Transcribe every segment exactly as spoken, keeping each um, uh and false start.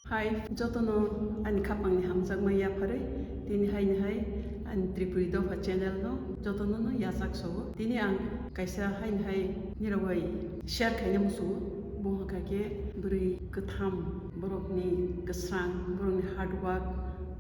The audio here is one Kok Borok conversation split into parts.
Hai, jotono ani khapangni hamjakma yapharwi, tini haini hai ani Tripuri Dopha channel no jotono no yachak sogo. Tini ang kaisa haini hai nirok bai share khaina musugo. Bo hwnkha khe bwrwi kwtham, borokni kwsang, borokni hard work,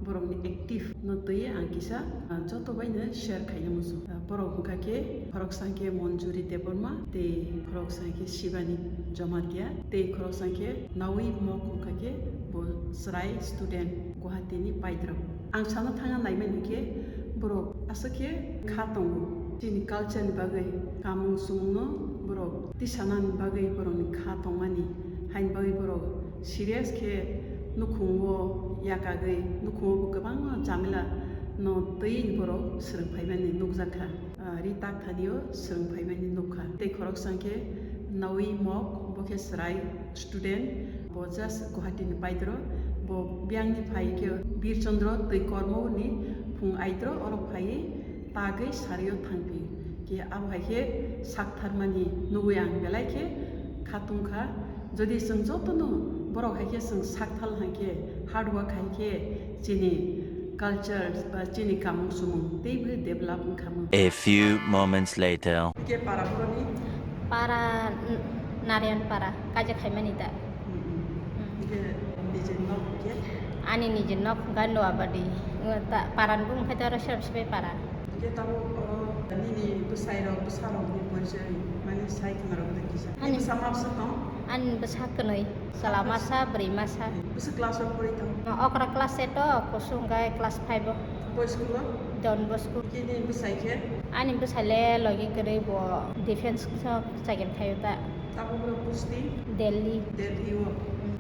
borokni active no twiwi ang kisa, ah, joto bai no share khaina musugo. Ah, borok hwnkha khe khoroksa khe Manjuri Debbarma, tei khoroksa khe Shivani Jamatia, tei khoroksa khe Nawi Mok hwnkha khe bo chwrai student Guwahati ni paidrok. Ang sana thangna naimani khe borok aswk khe kha tongo. Chini culture ni bagwi kamung sumung no borok tisanani bagwi borokni kha tongmani. Haini bagwi borok serious khe nukhungo yakagwi nukhungo bo kwbangma jamila no twiwi borok swrwng phaimani nukjakha. Ah, ri tak thani o swrwng phaimani nukha. Tei khoroksa khe Nawi Mok, bo khe chwrai student, bo just Guwahati ni paidro, bo biyang ni phai khe Bir Chandra twi kormo ni phung aidro oro phaiwi tagwi sari o thangphi. Khe abo hai khe sak tharmani nugwi ang belai khe kha tongkha. Jodi chwng jotono borok hai khe chwng sak thal hai khe hard work hai khe chini culture ba chini kamung sumung teibo develop wngkha mung. A few moments later. Hike para boroni? Para, n-, Narayan para, kaisa khaimani da. Hmm, hmm. Hmm. Hike nijini nok hike? Ani nijini nok hwnkha Noabadi. Wngkha ta-, parani bumung khai ta oro Serapsibai para. Hike tabuk oro nini bwsai rok, bwsa rok ni porisoi mane sai khna rok da kisa. Ani bwsa ma bwsa tong? Ani bwsa kwnwi. Chwla masa, bwrwi masa. Bwswk class o pori tongo? Okra class eight o, kusu hwnkhe class five o. Bo school o? Don Bosco. Kini bwsai khe? Ani bwsai le logi kwrwi, bo defense o chakri khaio ta. Tabuk no posting? Delhi. Delhi o.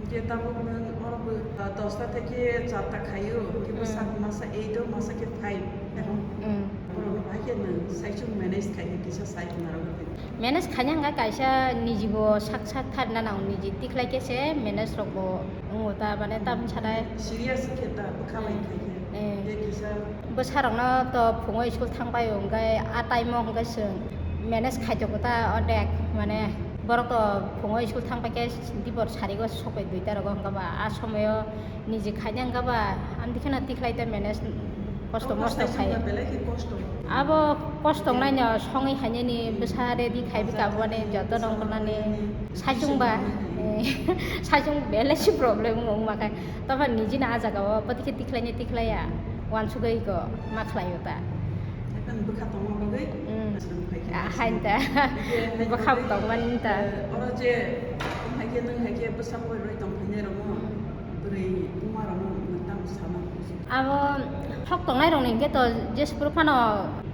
Hwnkhe tabuk nwng oro bo, ah, dosta theke charta khaio, hwnkhe bwsa masa eight o, masa khe five. Ekhon borok no bahai khe nwng saichung manage khai khe kisa sai khna rw. Manage khaina hwnkha kaisa nijibo sak sak tharna nango, niji tikhlai khe se manage rokbo wngo ta, mane tamni sanai. Serious khe ta bwkha bai khai khe. Eh. Tei kisa bwsarokno to phungo school thangbai hwnkhe a time o hwnkhe chwng manage khai tongo ta odek, mane borok to phungo school thangbai khe dibor sarigo sokbai duita rogo hwnkhe ba a somoyo niji khaina hwnkhe ba amtwi kheno tikhlai ta manage. Kosto mosto khai. Abo kosto wngnaino songwi hainani bwsa ready khaiwi kabwani joto nongkhornani saichung ba, eh, saichung belai si problem wngma khai. Tamo nijini ah jagao bwtwi khe tikhlaini tikhlaiya, uansugwi khe ma khlaio ta. Haikhe bwkha tongma bagwi. Mm. Hain ta. Bwkha tongmani ta. Oro je haikhe nwng haikhe bwsa mui rwi tongphainai rokno. Bwrwi buma rokno nwng tamo sana. Abo sok tongnai rokni hwnkhe to jesa phuru phano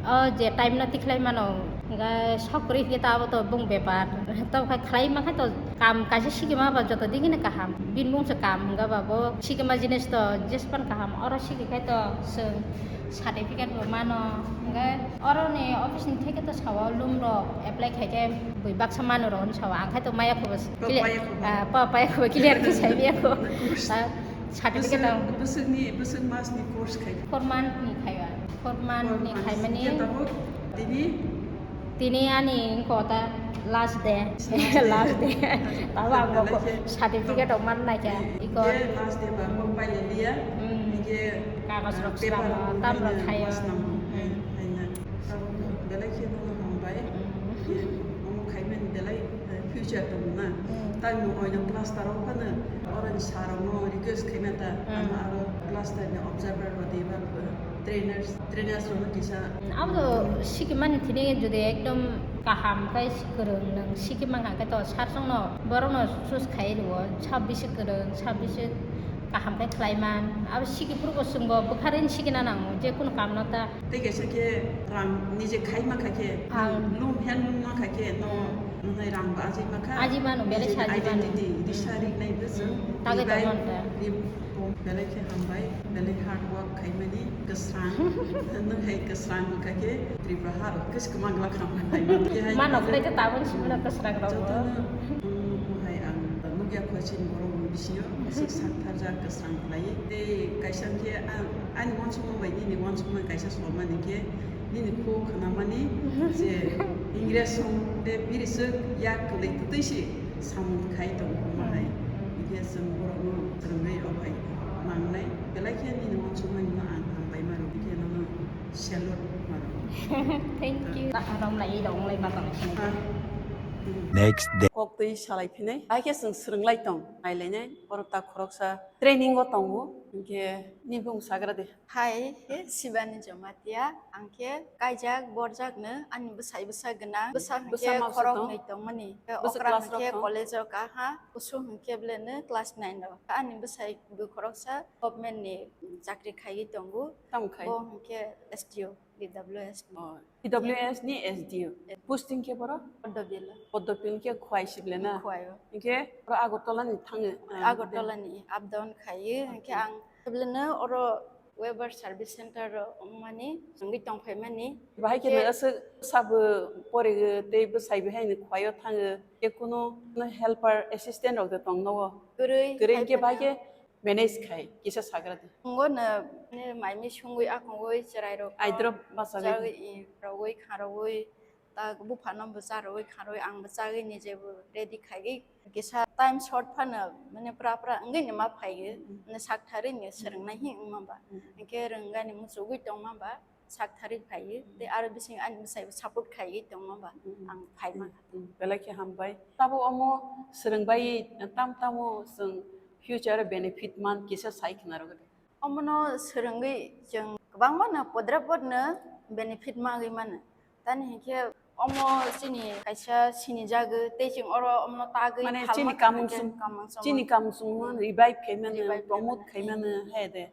o je time no tikhlai mano, hwnkhe sok kwrwi hwnkhe to abo to bung bepar. Tamo khai khlai mankha to kam kaisa sikima ba joto dikhino kaham. Bini mungsa kam hwnkha ba bo sikima jinis to jesa phano kaham. Oro sikhi khai to chwng certificate bo mano. Hwnkhe oroni office ni theke to sao loan rok apply khai khe bui baksa mano rok hwn sao. Ang khai to maya kho. Clear, paya kho ba. Ah, pa-, paya kho ba, clear khe sai maya kho. Course. Ah, certificate ang. Bwswk, bwswkni, bwswk masni course khai? Four month ni khai ba. Four month ni khai mani. Four months. Khe tabuk tini? Tini ani wngkha ta last day. Last day. Last day. Tabuk ang bo certificate rok man nai kha. Iko. Khe last day ba bo pai le liya. Hmm. Hingke, kagoj rok paper swnamo, rok tam rok khaina khayo. Swnamo. Hmm. Khaina. Tabuk belai khe no hambai. Hmm. Omo khaimani belai future tongna. Hmm. Tamo oino plaster o phano oroni sir rokno request khaima ta, hmm, ano aro plaster ni observer rodi ba trainers, trainers rokno kisa. Abo to sikimani thini jodi ekdom kaham khe kwrwng nwng sikima hwnkha khe to sir chwngno borokno choose khai rwo, sabisi kwrwng, sabisi kaham khe khlai man. Abo siki phuru bo chwngbo bwkha rini sikina nango, je kunu kamno ta. Tei kaisa khe rang nije khai ma kha khe, ang loan hand loan ma kha khe, no, hmm, nwngnai rang bo ajai ma kha. Ajai mano, belai nijeni sa ajai mano. Identity, hmm, risa rinai bo chwng. Hmm. Tagwi ribai tongmani ta. Ri-, belai khe hambai, belai hard work khaimani, kwsang. Nwng hai kwsang wngkha khe Tripura harok kwchwkma glak hambai. Mano khlai khe tabuk simi no kwsang rok bo. Jotono, hmm, hai ang nukya kho chini borok ni bisingo, kwchwk sak tharjak kwsang khlai. Tei kaisa khe ang, ani uansukma bai nini uansukma kaisa somani khe nini kho khwnamani je Ingres song de biri swk yak kwlwi twtwi si samung khai tongo omo hai. Hmm. Khe chwng borokno chwrwngwi o bai mangnai, belai khe nini uansukmani no ang hambai mano, khe nono salute mano. Thank you. Romlai romlai ma tong. Ah. Next day. Kok twi salai phinai, hai khe chwng swrwnglai tong, nailainai, borok ta khoroksa training o tongo, hinkhe nini bung sagra de. Hai, he Shivani Jamatia, ang khe kaijak, borjak no, ani bwsai bwsa gwnang, bwsa hwnkhe khorok nwi tongmani, okra hwnkhe college o kaha, kusu hwnkhe bwleno class nine o. Ani bwsai bo khoroksa government ni chakri khaiwi tongo, tamo khai? Bo hwnkhe S D O, D W S ni. Oh, D W S ni S D O. Posting khe boro? Poddobila. Poddobila khe Khowai sible na? Khowai o. Hinkhe boro Agartala ni thango? Agartala ni up down khaiwi, hinkhe ang sible no oro Weber Service Center o wngmani, wngwi tongphaimani. Bahai khe aswk sabo porigo tei bwsai bihai ni Khowai o thango, khe kuno helper, assistant rok de tong nogo? Kwrwi. Kwrwi hinkhe bahai khe manage khai kisa sagra di. Tongo no, ne mai mi sungwi akongwi chwrai rok aidrop bachagwi rogwi kharogwi. Tak buphano bo charwi kharwi ang bo chagwi nije bo ready khaiwi kisa time short phano mane pra pra wngwi ni ma phaiwi mane sak tharwi ni swrwngnai hi wngma ba. Hinkhe rwnggani muchugwi tongma ba sak tharwi phaiwi tei aro bising ani bwsai bo support khaiwi tongma ba ang phaima. Belai khe hambai. Tabuk omo swrwngbai tam tamo chwng future benefit man kisa sai khna rwgwi. Omono swrwngwi chwng kwbangma no podra podno benefit magwi mano. Tani hinkhe omo chini kaisa sinijagwi tei chwng oro omono tagwi mane chini kamung sung, kamung sung, chini kamung sung revive khai mano, promote khai mano, hai de.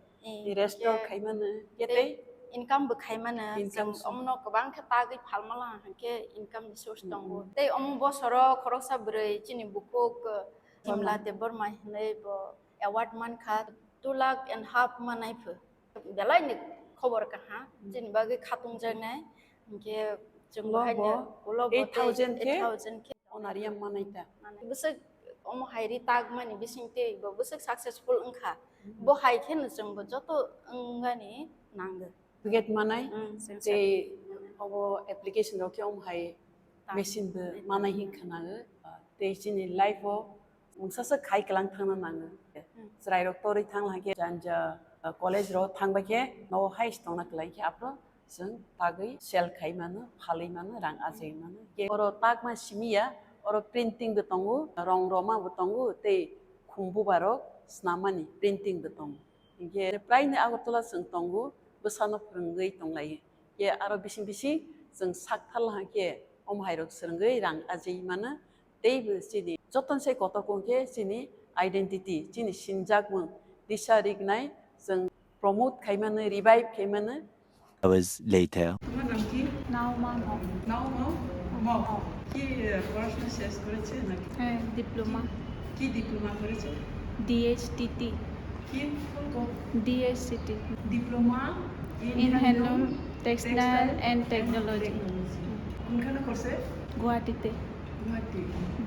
Restore khai mano, khe tei income bo khai mano. Chwng omono kwbang khe tagwi phalma lang hinkhe income ni source tongo. Tei omo bosoro khoroksa bwrwi chini bukhuk Himla Debbarma hinwi bo award mankha, two lakh and half manai pho. Belai ni khobor kaha, chini bagwi khatung jaknai. Hinkhe chwng bo haino ulo bo eight thousand khe honorarium manai ta. Bwswk omo hai ri tagmani bising tei bo bwswk successful wngkha. Bo hai kheno chwng bo joto wngani nango. Ticket manai tei obo application rok khe omo hai machine bo manai hin khwnago. Tei chini life o mungsa se khai kwlang thangna nango. Chwrai rok torwi thang lai khe janja college rok thang bai khe nogo hai se tongna kwlai khe aphuru chwng tagwi sell khai mano, phalwi mano, rang achai mano. Khe oro takma simi ya, oro printing bo tongo, rong roma bo tongo tei khum buba rok snam mani printing bo tongo. Hinkhe praini Agartala chwng tongo, bwsano phwrwngwi tonglaio. Khe aro bising bising chwng sak tharla hinkhe omo hai rok swrwngwi rang ajai mano. Tei bo chini jotono se kotor khe chini identity, chini sinjakmung disa rignai chwng promote khai mano, revive khai mano. Hours later. তোমার নাম কি? নাওমা মগ। নাওমা mug. Mug. কি, আহ, পড়াশোনা শেষ করেছে নাকি? হ্যাঁ, ডিপ্লোমা। কি, কি ডিপ্লোমা করেছে? ডিএইচটিটি। কি? কোন কো-, ডিএইচটিটি। Diploma in in handloom, handloom, textile textile and and technology। Technology। কোনখানে করছে? গুয়াহাটিতে। গুয়াহাটি।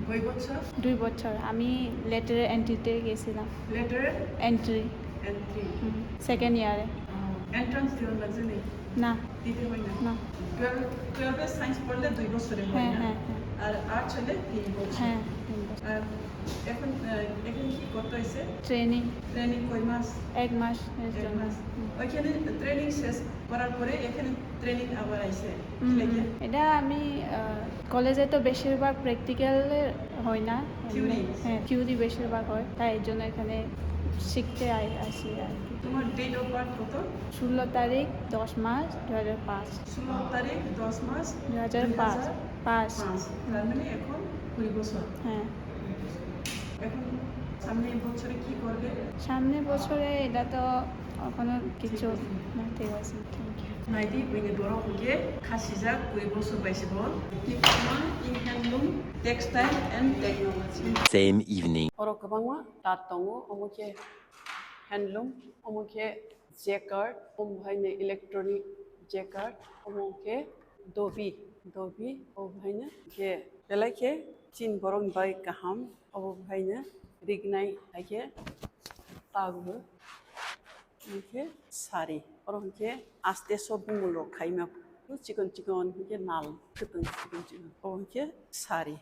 কয় বছর? দুই বছর। আমি লেটার এন্ট্রিতে গেছিলাম। লেটার? এন্ট্রি। এন্ট্রি। হুম, সেকেন্ড ইয়ারে। ও, এন্ট্রান্স দেওয়া লাগছে নি? না। দিতে হয় না? না। টুয়েলভ, টুয়েলভে সায়েন্স পড়লে দুই বছরে হয় হ্যাঁ, না? হ্যাঁ, হ্যাঁ। আর আর্টস হলে তিন বছর। হ্যাঁ, তিন বছর। আর এখন, আহ, এখানে কি করতে হয়েছে? ট্রেনিং। ট্রেনিং কয় মাস? এক মাস এর এক জন্য। মাস। হুম। ওইখানে ট্রেনিং শেষ করার পরে এখানে ট্রেনিং আবার আইছে। হুম, হুম। এটা আমি, আহ, কলেজে তো বেশিরভাগ প্র্যাকটিক্যাল হয় না, থিওরি। হ্যাঁ, থিওরি বেশিরভাগ হয়, তাই এর জন্য এখানে শিখতে আই-, আসি আর কি। তোমার ডেট অফ বার্থ কত? ষোলো তারিখ, দশ মাস, দু হাজার পাঁচ। ষোলো তারিখ, দশ মাস, দু হাজার পাঁচ। দুই হাজার পাঁচ। পাঁচ। তার মানে এখন কুড়ি বছর। হ্যাঁ। এখন সামনে বছরে কি করবে? সামনে বছরে এটা তো এখনো কিছু ঠিক আছে। না, ঠিক আছে, thank you. Naidi, buini borok hwnkhe khasijak kuri bosor bai se bo diploma in handloom, textile and technology. Same evening. Oro kwbangma tat tongo, omo khe handloom, omo khe jacquard, omo hai ni electronic jacquard, omo khe dobi, dobi, omo hai ni khe belai khe chini borok ni bagwi kaham, obo hai ni rignai hai khe tago. Hinkhe sari, oro hinkhe aste so bumul rok khaima, chikon chikon hinkhe nal kwtwng chikon chikon, obo hinkhe sari.